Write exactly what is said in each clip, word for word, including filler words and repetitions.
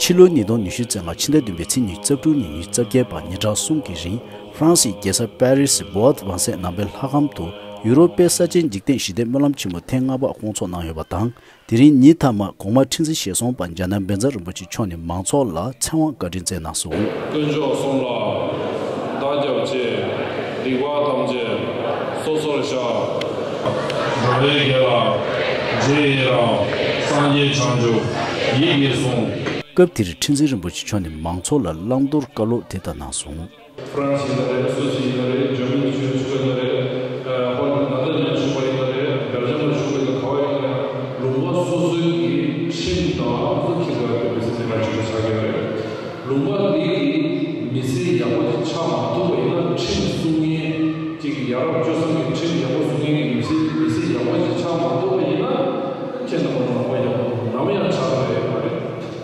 ཕྱི་ལོ་ཉིས་སྟོང་ཉི་ཤུ་རྩ་ལྔ་ཕྱི་ཟླ་བདུན་པའི་ཚེས་ཉི་ཤུ་རྩ་དྲུག་ཉིན་ཉི་ཤུ་རྩ་བརྒྱད་བར་ཉིན་གྲངས་གསུམ་གྱི་རིང་ཧྥ་རན་སིའི་རྒྱལ་ས་པེ་རི་སི་བྷོ་ཨར་ཝང་སའི་ནང་པའི་ལྷ་ཁང་དུ་ཡུ་རོབ་པའི་ས་ཆེན་འཇིག་རྟེན་ཞི་བདེའི་སྨོན་ལམ་ཆེན་མོ་ཐེངས་ལྔ་པ་སྐོང་ཚོགས་གནང་ཡོད་པ་དང་། དེ་རིང་ཉིན་མཐའ་མ་གོང་མ་ཁྲི་འཛིན་ཞེ་གསུམ་པ་འཇམ་དབྱངས་བཛྲ་རིན་པོ་ཆེ་མཆོག་ནས་མང་ཚོགས་ལ་ཚེ་དབང་བཀའ་དྲིན་སྩལ་གནང་སོང་། དཀོན་མཆོག་གསུམ་ལ་བདག་སྐྱབས་མཆི། སྡིག་པ་ཐམས་ཅད་སོ་སོར་བཤགས། འགྲོ་བའི་དགེ་ལ་རྗེས་ཡི་རང་། སངས་རྒྱས་བྱང་ཆུབ་ཡིད་ཀྱིས་བཟུང་། སྐབས་དེར་ཁྲི་འཛིན་རིན་པོ་ཆེ་མཆོག་ནས་མང་ཚོགས་ལ་བླང་དོར་བཀའ་སློབ་དེ་ལྟར་གནང་སོང་། ཧྥ་རན་སི་ཡིན་ན་རེད། སུད་སི་ཡིན་ན་རེད། འཇར་མ་ནི་ཆོས་ཆོས་པ་ཡིན་ན་རེད། ཨ་ཧོ་ལན་ནེ་ཐར་ལེན་ཌི་ཆོས་པ་ཡིན་ན་རེད། སྦེལ་ཇམ་ལ་ཆོས་པ་ཡིན་ན་ག་བ་ཡིན་ན་ཡང་ལུང་པ་སོ་སོའི་གི་ཁྲིམས་དང་ཁྲིམས་ཁྲིམས་ཀྱི་མི་ཚེ་འདི་ལ་ཆོས་པ་ཆགས་ཀྱི་རེད། ལུང་པ་འདི་གི་མི་ཚེ་ཡག་པོ་ཅིག་ཆགས་མ་ཐུབ་པ་ཡིན་ན་ཁྲིམས་སྲུང་མཁན་ཅིག་ཡ་རབས་སྤྱོད་བཟང་གི་ཁྲིམས་ཡག་པོ་སྲུང་མཁན་གི་མི་ཚེ་མི་ཚེ་ཡག་པོ་ཅིག་ཆགས་མ་ཐུབ་པ་ཡིན་ན་ཁྱེད་རྣམ་པ་ནང་པ་ཡག་པོ་ནམ་ཡང་ཆགས་ཀྱི་རེད་མ་རེད།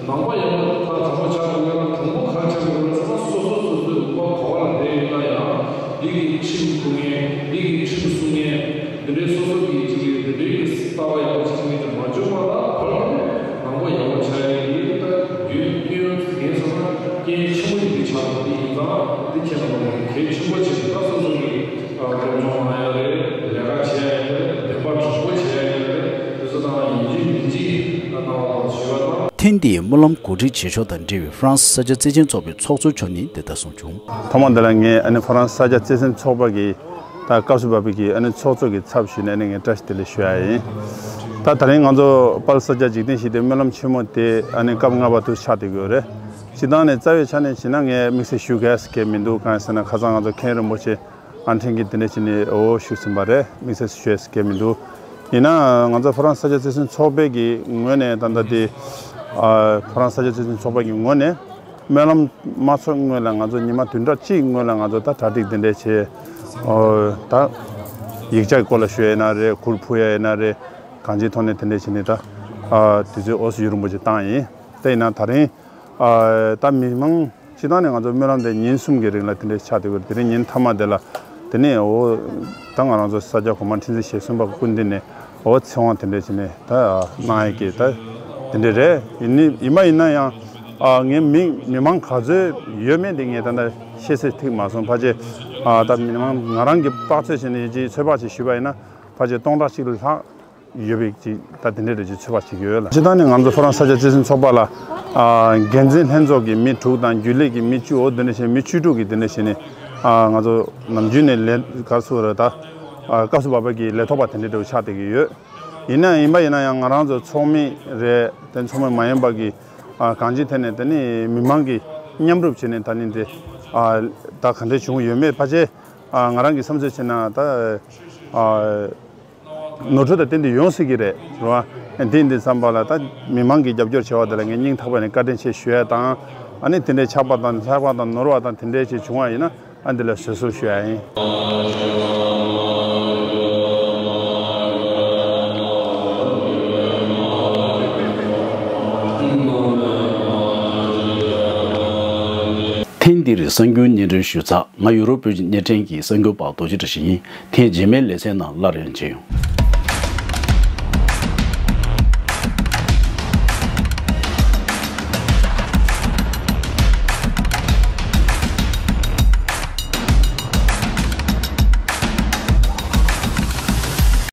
ནང་པ་ཡང་ད་དང་པོ་ཆགས་དགོས་ན་དང་པོ་གང་ཆགས་དགོས་ན་ཟེར་ན་སོ་སོ་སོ་སོའི་ལུང་པ་ག་བ་ལ་བསྡད་ཡོད་ན་ཡང་འདི་གི་ཁྲིམས་སྲུང་མཁན་འདི་གི་ཁྲིམས་སྲུང་མཁན་འདི་འདྲའི་སོ་སོ་གི་ཅིག་གི་འདི་འདྲའི་གི་ལྟ་བ་ཡག་པོ་ཅིག་མེད་ཀྱང་མ་བྱུང་བ་ལ་བར་དུ་ནང་པ་ཡག་པོ་ཆགས་ཡ་ཡིན། ད་རྒྱུན་རྒྱུན་ངན་སོང་ན་རྐྱེན་ཆེན་པོ་ཡིན་པའི་ཆགས་འདི་ཡིན་ཙང་འདི་ཁྱེད་རྣམ་པ་ལ་གལ་ཆེན་པོ་ཆེ་ད་སོ་སོ་གི་སློབ་སྦྱོང་གནང་ཡ་རེད། ལས་ཀ་བྱེད་ཡ་ཡིན་ན་རེད། བདེན་པ་དྲང་པོ་བྱེད་ཡ་ཡིན་ན་རེད། དེ་ཚོ་དང་ཡིན་གཅིག་མིན་གཅིག་གནང་བ་དང་ཞུ་བ་དང་། ཐེངས་འདིའི་སྨོན་ལམ་གོ་སྒྲིག་བྱེད་ཕྱོགས་དང་འབྲེལ་བའི་ཧྥ་རན་སི་ས་སྐྱ་བརྩེ་ཆེན་ཚོགས་པའི་ཚོགས་གཙོ་མཆོག་ནས་དེ་ལྟར་གསུངས་བྱུང་། ཐོག་མ་འདི་ལ་ངས་ཨ་ནི་ཧྥ་རན་སི་ས་སྐྱ་བརྩེ་སེམས་ཚོགས་པ་གི་ད་སྐབས་སུ་བབས་པའི་གི་ཨ་ནི་ཚོགས་གཙོ་གི་ཚབ་ཞུས་ནས་ཨ་ནི་ངས་བཀྲ་ཤིས་བདེ་ལེགས་ཞུ་ཡ་ཡིན། ད་ད་རིང་ང་ཚོ་དཔལ་ས་སྐྱ་འཇིག་རྟེན་ཞི་བདེའི་སྨོན་ལམ་ཆེན་མོ་དེ་ཨ་ནི་སྐབས་ལྔ་པ་དུ་ཆགས་བསྡད་ཡོད་རེད། སྤྱིར་བཏང་ནས་རྩ་བའི་ཆ་ནས་བྱས་ན་ངས་དམིགས་བསལ་ཞུ་དགོས་ཀྱི་མི་འདུག་གང་ཡིན་ཟེར་ན་ཁ་སང་ང་ཚོ་མཁན་རིན་པོ་ཆེ་ཨན་ཁྲིན་གྱིས་དེ་འདྲ་བྱས་ནས་འོ་ཞུས་ཟིན་པ་རེད། དམིགས་བསལ་ཞུ་ཡས་སྐད་མི་འདུག་ཡིན་ན་ང་ཚོ་ཧྥ་རན་སི་ས་སྐྱ་བརྩེ་སེམས་ཚོགས་པའི་གི་ངོས་ནས་ད་ལྟ་དེ་ཨ་ཧྥ་རན་སི་ས་སྐྱ་བརྩེ་སེམས་ཚོགས་པ་གི་ངོས་ནས་སྨོན་ལམ་མ་ཚོགས་སྔོན་ལ་ང་ཚོ་ཉི་མ་བདུན་ཕྲག་གཅིག་སྔོན་ལ་ང་ཚོ་ད་གྲ་སྒྲིག་དེ་འདྲ་བྱས། ཨོ་ད་ཡིག་ཆ་གི་སྐོར་ལ་ཞུ་ཡ་ཡིན་ན་རེད། གུར་ཕུབ་ཡ་ཡིན་ན་རེད། གང་ཅིའི་ཐོག་ནས་དེ་འདྲ་བྱས་ནས་ད་ཨ་དུས་ཚོད་འོ་སུ་ཡུ་རིན་པོ་ཆེ་བཏང་ཡིན། དེ་ཡིན་ན་ད་རིང་ཨ་ད་མི་མང་སྤྱིར་བཏང་ནས་ང་ཚོ་སྨོན་ལམ་དེ་ཉིན་གསུམ་གྱི་རིང་ལ་དེ་འདྲའི་ཆགས་བསྡད་ཡོད། དེ་རིང་ཉིན་མཐའ་མ་དེ་ལ་དེ་ནས་འོ་ད་ང་རང་ཚོ་ས་སྐྱ་གོང་མ་ཁྲི་འཛིན་ཞེ་གསུམ་པ་སྐུ་མདུན་ནས་འོ་ཚེ་དབང་དེ་འདྲ་བྱས་ནས་ད་གནང་ཡས་ཀྱི་ད་དེ་འདྲ་རེད། ཡིན་ནི་ཡིན་པ་ཡིན་ན་ཡང་ཨ་ངས་མི་མི་མང་ག་ཚོད་ཡོད་མེད་དེ་ངས་ད་ལྟ་ཤེས་ཚད་ཐིག་མ་སོང་། ཕལ་ཆེར་ཨ་ད་མི་མང་ང་རང་གི་དཔག་ཚོད་བྱས་ནས་ཡིན་གཅིག་ཚོད་དཔག་ཅིག་ཞུས་པ་ཡིན་ན་ཕལ་ཆེར་སྟོང་ཕྲག་གཅིག་ལྷག་ཡོད་པའི་ཅིག་ད་དེ་འདྲའི་རེ་ཅིག་ཚོད་དཔག་བྱེད་ཀྱི་ཡོད་ལ། སྤྱིར་བཏང་ནས་ང་ཚོ་ཧྥ་རན་སི་ས་སྐྱ་བརྩེ་སེམས་ཚོགས་པ་ལ་ཨ་འགན་འཛིན་ལྷན་ཚོགས་ཀྱི་མི་དྲུག་དང་རྒྱུན་ལས་ཀྱི་མི་བཅུ་འོ་དེ་འདྲ་བྱས་མི་བཅུ་དྲུག་གི་དེ་འདྲ་བྱས་ནས་ཨ་ང་ཚོ་ནམ་རྒྱུན་ནས་ལས་ག་རེ་ཟེར་དགོས་རེད། ད་ཨ་སྐབས་སུ་བབས་པའི་གི་ལས་ཐོག་པ་དེ་འདྲ་འདྲ་བོ་ཆགས་བསྡད་ཀྱི་ཡོད། ཡིན་ན་ཡིན་པ་ཡིན་ན་ཡང་ང་རང་ཚོ་ཚོགས་མི་རེད། དེ་ཚོགས་མི་མ་ཡིན་པ་གི་ཨ་གང་ཅིའི་ཐད་ནས་དེ་ནི་མི་མང་གི་མཉམ་རུབ་བྱས་ནས་ད་ནི་འདི་ཨ་ད་ག་འདྲ་བྱུང་ཡོད་མེད་ཕལ་ཆེར་ཨ་ང་རང་གི་བསམ་ཚུལ་བྱས་ན་ད་ཨ། ནོར་འཁྲུལ་དང་བསྟུན་ཏེ་ཡོང་སྲིད་ཀྱི་རེད། རེད་བ། འདི་འདི་བསམ་པ་ལ་ད་མི་མང་གི་རྒྱབ་སྐྱོར་བྱས་པ་དེ་ལ་ངས་སྙིང་ཐག་པ་ནས་བཀའ་དྲིན་ཆེ་ཞུ་ཡ་དང་། ཨ་ནི་དེ་འདྲའི་ཆག་པ་དང་ཆག་པ་དང་ནོར་བ་དང་དེ་འདྲའི་ཅིག་བྱུང་བ་ཡིན་ན་ཨ་འདི་ལ་བཟོད་གསོལ་ཞུ་ཡ་ཡིན། ཐེངས་འདིར་གསར་འགྱུར་སྙན་སྒྲོན་ཞུས་ཚར། ང་ཡུ་རོབ་བོད་ཀྱི་བརྙན་འཕྲིན་གྱི་གསར་འགྱུར་པ་རྡོ་རྗེ་བཀྲ་ཤིས་ཡིན། ཐེངས་རྗེས་མའི་ལེ་ཚན་ནང་སླར་ཡང་མཇལ་ཡོང་།